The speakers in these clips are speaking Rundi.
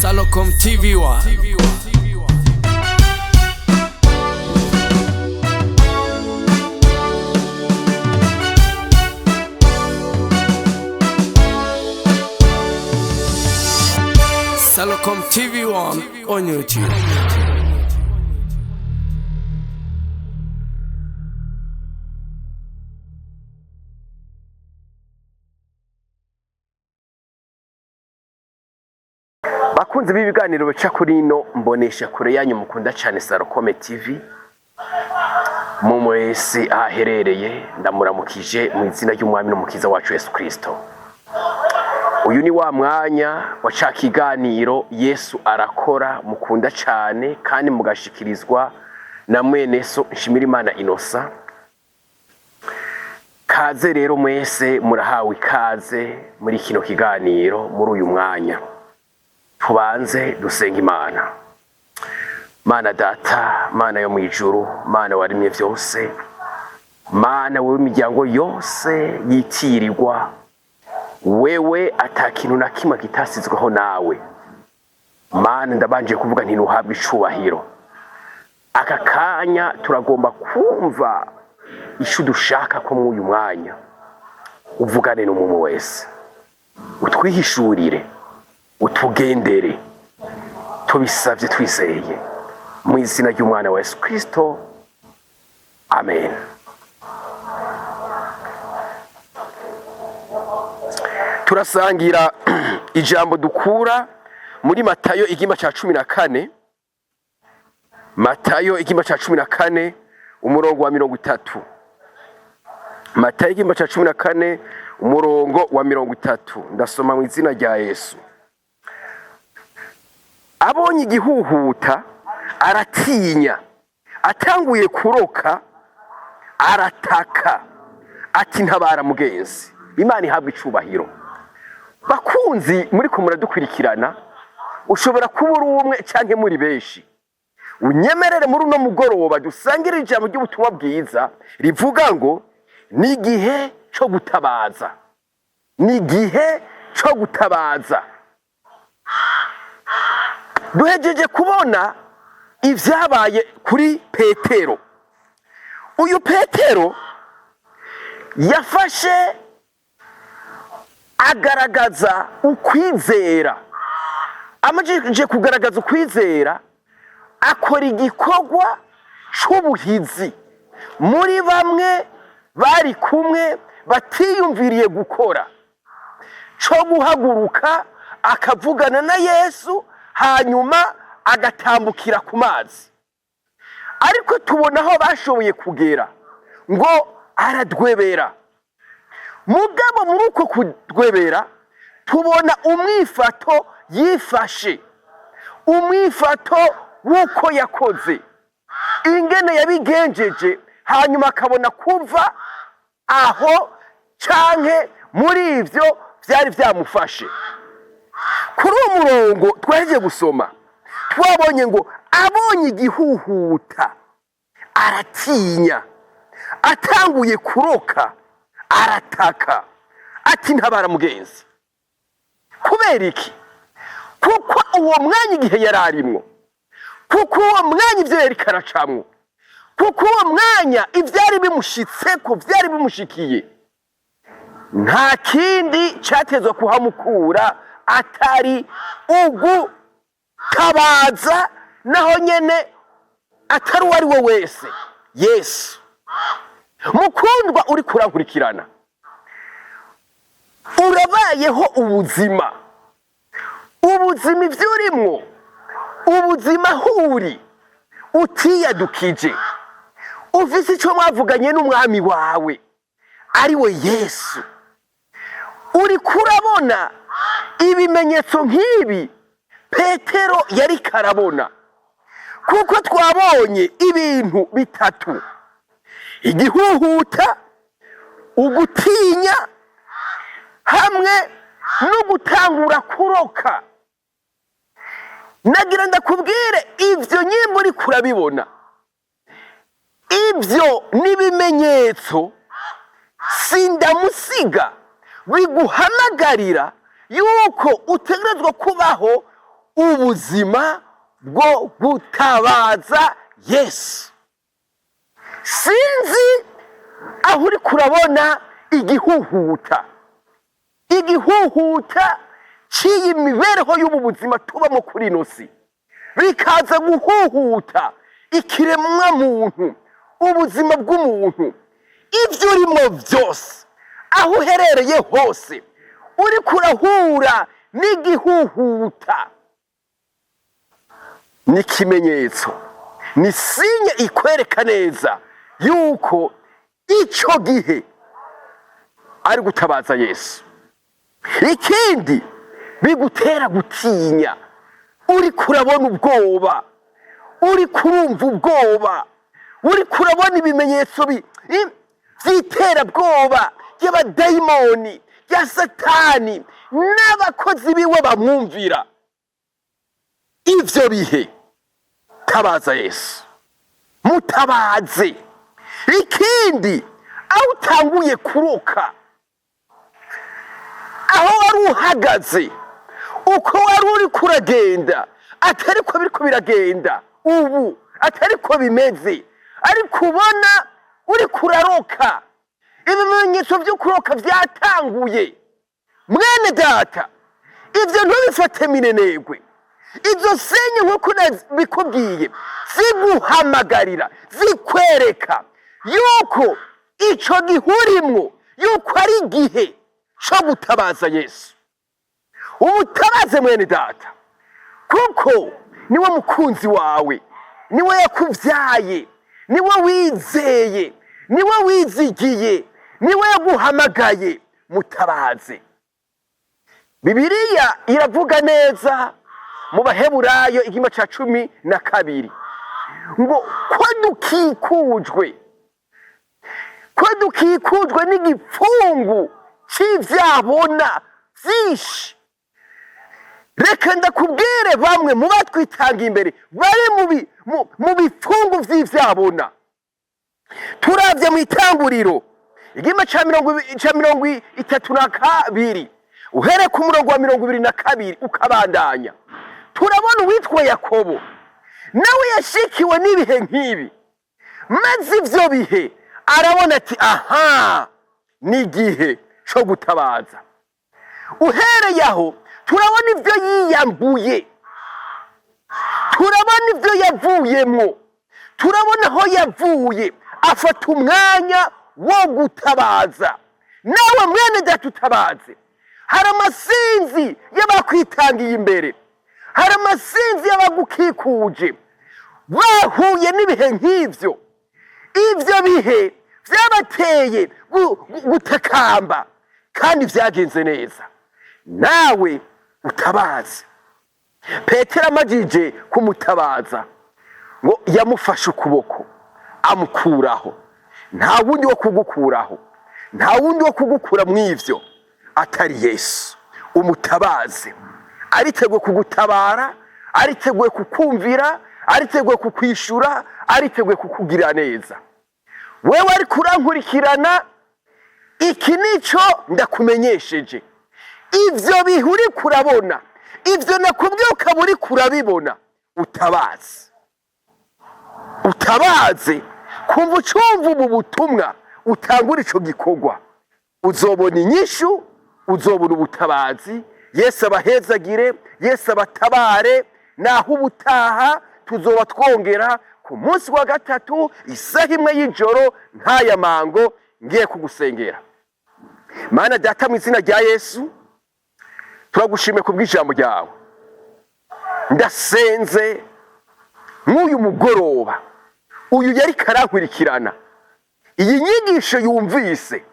Salocom TV1. Salocom TV1 on YouTube. Bakunzi b'ibiganiro bica kuri ino mbonesha kure yanyu mukunda cyane Sarokome TV, mu wese aho aherereye ndamuramukije mu izina ry'umwami n'umukiza wacu Yesu Kristo. Uyu ni wa mwanya wa ca kiganiro Yesu arakora mukunda cyane kandi mugashikirizwa na mwene so Nshimirimana Innocent. Kaze rero mwese murahawe ikaze muri kino kiganiro muri uyu mwanya. Tubanze dusenga Imana. Mana data, Mana yo mwijuru, Mana waremye vyose, Mana wewe imiryango yose yitirirwa, wewe ata kintu na kimwe kitasizweho nawe. Mana ndabanje kuvuga nti ntuhabwe icubahiro. Aka kanya turagomba kumva ico dushaka ko mw'uyu mwanya uvugane n'umuntu wese, utwihishurire, utugendere, tubisabye twizeye mu izina ry'umwana wa Yesu Kristo, amen. Turasangira ijambo dukura muri Matayo igimba ca 14, Matayo igimba ca 14 umurongo wa 30. Matayo igimba ca 14 umurongo wa 30, ndasoma mu izina rya Yesu. Abonye igihuhuta aratinya, atanguye kuroka arataka ati ntabara mugenzi. Imana ihabwa icubahiro. Bakunzi muri ko muradukurikirana, ushobora kuba uri umwe canke muri benshi. Unyemerere muri uno mugoroba dusangire ijambo ry'ubutumwa bwiza rivuga ngo ni igihe co gutabaza, ni igihe co gutabaza. Duhejeje kubona ivyabaye kuri Petero. Uyu Petero yafashe agaragaza ukwizera, amajije kugaragaza ukwizera akora igikorwa c'ubuhizi muri bamwe bari kumwe batiyumviriye gukora, co guhaguruka akavugana na Yesu hanyuma agatambukira ku mazi. Ariko tubona aho bashoboye kugera ngo aradwebera. Mugabo muri uko kudwebera tubona umwifato yifashe, umwifato w'uko yakoze, ingene yabigenjeje, hanyuma akabona kuva aho canke muri ivyo vyari vyamufashe. Kuri uwo murongo twahejeje gusoma twabonye ngo abonye igihuhuta aratinya, atanguye kuroka arataka ati ntabara mugenzi. Kubera iki? Kuko uwo mwanya igihe yari arimwo, kuko uwo mwanya ivyo yariko aracamwo, kuko uwo mwanya ivyari bimushitseko vyari bimushikiye, nta kindi catezwa kuhamukura atari ugutabaza, naho nyene atari uwo ari we wese, Yesu. Mukundwa uri kurankurikirana, urabayeho ubuzima, ubuzima ivyo urimwo, ubuzima aho uri utiyadukije, ufise ico mwavuganye n'umwami wawe ari we Yesu. Uri kurabona ibimenyetso nk'ibi Petero yari karabona, kuko twabonye ibintu bitatu: igihuhuta, ugutinya hamwe no gutangura kuroka. Nagira ndakubwire ivyo nyimba uri kurabibona, ivyo n'ibimenyetso sindamusiga biguhamagarira yuko utegerezwa kubaho Ubuzima bwo gutabaza Yesu. Sinzi aho uri kurabona igihuhuta, igihuhuta cy'iyi mibereho y'ubu buzima tubamo kuri ino si, bikaza guhuhuta ikiremwa muntu, ubuzima bw'umuntu. Ibyo urimo byose, aho uherereye hose, uri kurahura n'igihuhuta, ni ikimenyetso, ni signe ikwereka neza yuko icyo gihe ari gutabaza Yesu. Ikindi bigutera gutinya, uri kurabona ubwoba, uri kurumva ubwoba, uri kurabona ibimenyetso by'iterabwoba ry'abadayimoni, rya Satani n'abakozi biwe bamwumvira. Ivyo bihe tabaza Yesu, mutabaze. Ikindi, aho utanguye kuroka, aho wari uhagaze, uko wari uri kuragenda atari ko biriko biragenda ubu, atari ko bimeze, ariko ubona uri kuraroka, ibimenyetso byo kuroka byatanguye, mwene data, ibyo ntubifate minenegwe. Izo signe, nk'uko bikubwiye, ziguhamagarira, zikwereka yuko ico gihurimwo, yuko ari igihe co gutabaza Yesu. Umutabaze, mwene data, kuko niwe mukunzi wawe, niwe yakubyaye, niwe wizeye, niwe wizigiye, niwe yaguhamagaye. Mutabaze. Bibiliya iravuga neza mu Baheburayo igihimba ca 12 ngo ko dukikujwe n'igipfungu c'ivyabona vyinshi. Reka ndakubwire, bamwe mu batwitanga imbere bari mu bipfungu vy'ivyabona. Turavye mu Itanguriro igihimba ca 32, uhereye ku murongo wa 22 ukabandanya, turabona uwitwa Yakobo, nawe yashikiwe n'ibihe nk'ibi, maze ivyo bihe arabona ati: "Aha ni igihe co gutabaza." Uhereye aho turabona ibyo yiyambuye, turabona ibyo yavuyemwo, turabona aho yavuye afata umwanya wo gutabaza. Nawe, mwene data, utabaze. Hari amasinzi y'abakwitangiye imbere, hari amasinzi y'abagukikuje bahuye n'ibihe nk'ibyo. Ibyo bihe byabateye gutakamba kandi byagenze neza. Nawe utabaze. Petero amajije kumutabaza, ngo yamufashe ukuboko amukuraho. Nta wundi wo kugukuraho, nta wundi wo kugukura mu ivyo atari Yesu. Umutabaze, ariteguye kugutabara, ariteguye kukumvira, ariteguye kukwishura, ariteguye kukugirira neza. Wewe ariko urankurikirana, iki nico ndakumenyesheje: ivyo bihe uri kurabona, ivyo nakubwiye ukaba uri kurabibona, utabaze, utabaze. Kumva ucumva ubu butumwa, utangura ico gikorwa, uzobona inyishu, uzobona ubutabazi. Yesu abahezagire, Yesu abatabare. Naho ubutaha tuzoba twongera ku munsi wa gatatu, isaha 1 y'ijoro, nk'aya mango, ngiye kugusengera. Mana Data, mu izina rya Yesu, turagushimiye kubw'ijambo ryawe. Ndasenze nk'uyu mugoroba, uyu yari karankurikirana, iyi nyigisho yumvise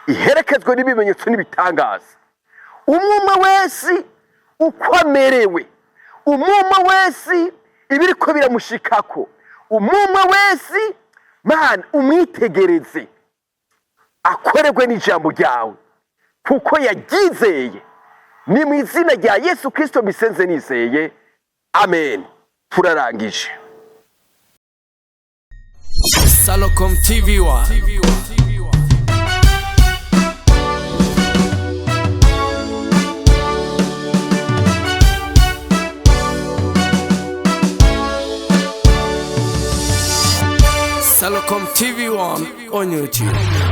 iherekezwe n'ibimenyetso n'ibitangaza. Umwe umwe wese uko amerewe, umwe umwe wese ibiriko biramushikako, umwe umwe wese, Mana, umwitegereze, akorerwe n'ijambo ryawe kuko yaryizeye. Ni mu izina rya Yesu Kristo mbisenze nizeye, amen. Turarangije. Salocom TV1. Salocom TV1 on YouTube.